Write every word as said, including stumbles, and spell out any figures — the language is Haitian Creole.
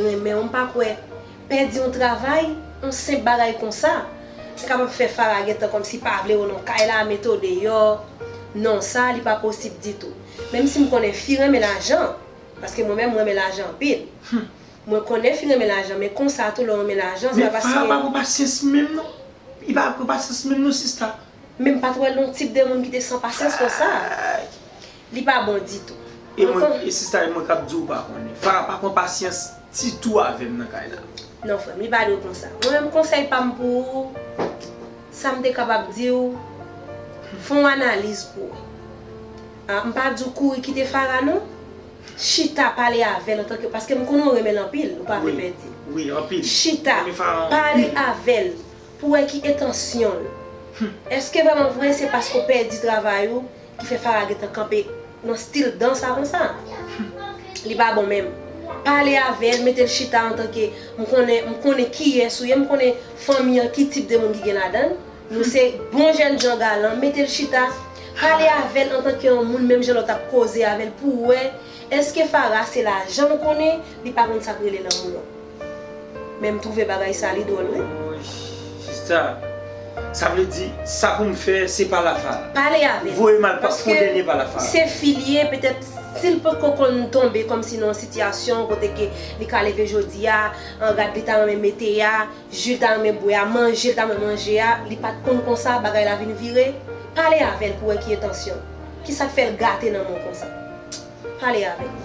Renmen w, m pa kwè pèdi yon travay, yon senp bagay konsa, se kapab fè Farah gentan kòmsi pa vle w nan kay la, mete w deyò. Non, sa, li pa posib ditou. Menm si m konnen fi renmen lajan, paske mwen menm, mwen renmen lajan anpil. Mwen konnen fi renmen lajan, men konsa tou, lè w renmen lajan, se pa paske. Men Farah pa pran pasyans menm non. Li pa pran pasyans menm non, sista. Men m pa t wè l yon tip de moun ki te san pasyans konsa. Li pa bon ditou. E mwen, e sista, e mwen k ap di w pa konnen. Farah pa pran pasyans ditou avè m nan kay la. Non, frè m, li pa dwe konsa. Mwen menm, konsèy pa m pou ou, sa m te kapab di w, fè yon analiz pou wè. Ah, m pa di w kouri kite Farah non. Chita pale avè l antanke, paske m konnen w renmen l anpil, ou pa vle pèdi l. Wi, anpil. Chita pale avè l pou wè ki entansyon l. Èske vrèman vre se paske w pèdi travay ou ki fè Farah gentan kanpe nan stil dan sa konsa? Li pa bon menm. Pale avè l, mete l chita antanke, m konnen, m konnen kiyès ou ye, m konnen fanmi an, ki tip de moun ki gen ladan l. Nou se bon jèn jan galan, mete l chita, pale avè l antanke yon moun, menm jan lòt ap koze avè l pou wè èske Farah se lajan l konnen, li pa konn sa k rele lanmou an. Men m twouve bagay sa li dwòl wi. Woy, sista, sa vle di sa pou m fè se pale a Farah. Pale avè l. Voye m al pa fon dènye pale a Farah. Paske se fi l ye, petèt si l potko konn tonbe kòmsi nan yon sitiyasyon kote ke li ka leve jodi a, an gad li ta renmen mete a, ji l ta renmen bwè a, manje l ta renmen manje a, li pa t konn konsa, bagay la vin vire. Pale avè l pou wè ki entansyon l. Kisa k fè l gate nan men w konsa? Pale avè l.